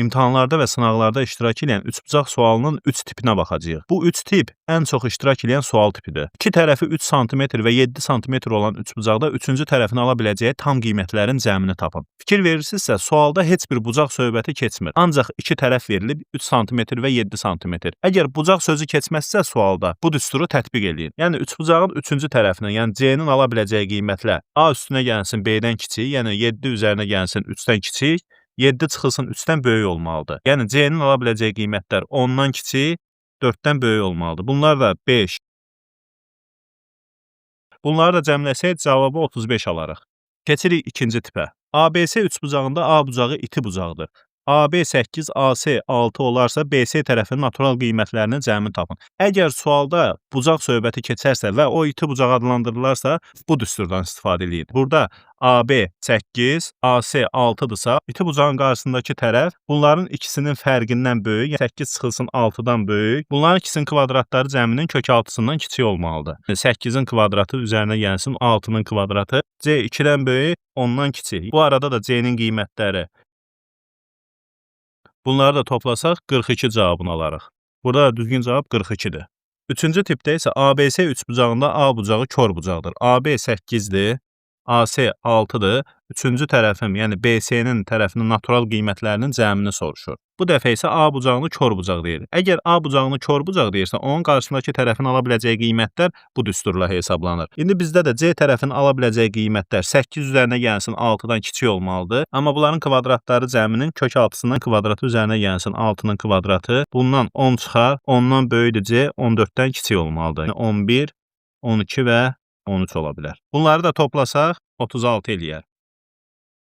İmtahanlarda və sınaqlarda iştirak edən üçbucaq sualının 3 tipinə baxacağıq. Bu 3 tip ən çox iştirak edən sual tipidir. İki tərəfi 3 sm və 7 sm olan üçbucaqda üçüncü tərəfini ala biləcəyi tam qiymətlərin cəmini tapın. Fikir verirsinizsə, sualda heç bir bucaq söhbəti keçmir. Ancaq iki tərəf verilib 3 sm və 7 sm. Əgər bucaq sözü keçməzsə sualda bu düsturu tətbiq eləyin. Yəni üçbucağın üçüncü tərəfinin, yəni C-nin ala biləcəyi qiymətlər A üstünə gəlsin B-dən kiçik, yəni 7 üzərinə gəlsin 3-dən kiçik, 7 çıxılsın 3-dən böyük olmalıdır. Yəni C-nin ala biləcəyi qiymətlər 10-dan kiçik, 4-dən böyük olmalıdır. Bunlar da 5. Bunları da cəmləsək cavabı 35 alarıq. Keçirik ikinci tipə. ABC üçbucağında A bucağı iti bucaqdır. AB 8, AC 6 olarsa BC tərəfinin natural qiymətlərinin cəmini tapın. Əgər sualda bucaq söhbəti keçərsə və o iti bucaq adlandırılarsa, bu düsturdan istifadə eləyin. Burada AB 8, AC 6-dırsa, iti bucağın qarşısındakı tərəf bunların ikisinin fərqindən böyük, yəni 8 çıxılsın 6-dan böyük. Bunların ikisinin kvadratları cəminin kök 6-sından kiçik olmalıdır. 8-in kvadratı üzərinə gəlsin 6-nın kvadratı. C 2-dən böyük, 10-dan kiçik. Bu arada da C-nin qiymətləri. Bunları da toplasaq 42 cavabını alarıq. Burada da düzgün cavab 42-dir. Üçüncü tipdə isə ABC üçbucağında A bucağı kor bucaqdır. AB 8-dir, AC 6-dır. Üçüncü tərəfim, yəni BC-nin tərəfinin natural qiymətlərinin cəmini soruşur. Bu dəfə isə A bucağını kor bucaq deyir. Əgər A bucağını kor bucaq deyirsə, onun qarşısındakı tərəfin ala biləcəyi qiymətlər bu düsturla hesablanır. İndi bizdə də C tərəfinin ala biləcəyi qiymətlər 8 üzərinə gəlsin 6-dan kiçik olmalıdır. Amma bunların kvadratları cəminin kök 6-sından kvadratı üzərinə gəlsin 6-nın kvadratı. Bundan 10 çıxar, 10-dan böyükdür C, 14-dən kiçik olmalıdır. Yəni 11, 12 və 13 ola bilər. Bunları da toplasaq 36 eləyər.